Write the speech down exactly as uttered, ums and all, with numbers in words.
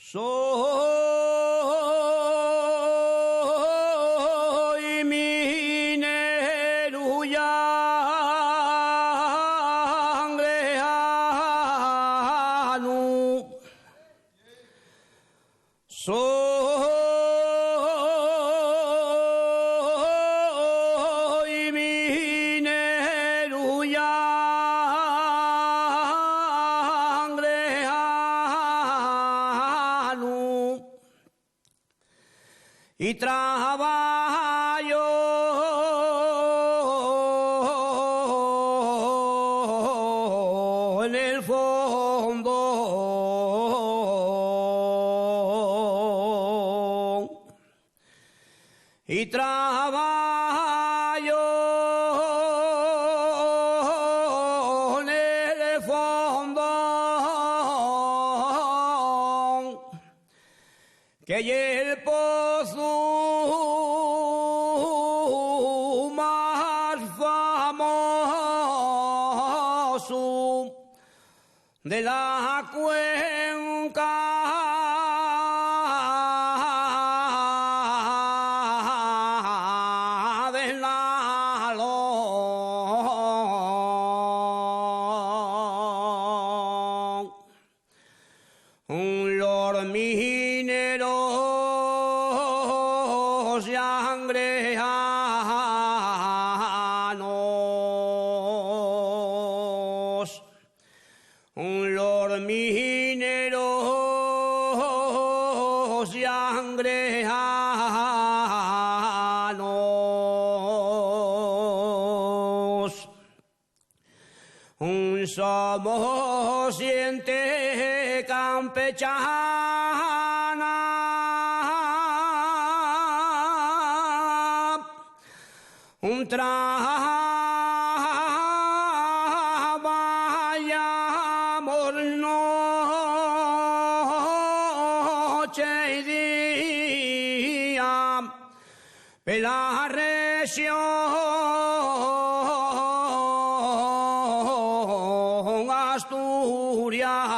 Soi mineru llangreanu. Soi mineru llangreanu y trabayo nel fondo. Y trabayo nel fondo, que ye el pozu más famosu de la cuenca del Nalón. Los mineros llangreanos, los mineros llangreanos, somos xente campechana. Trabayamos noche y día pela rexión asturiana.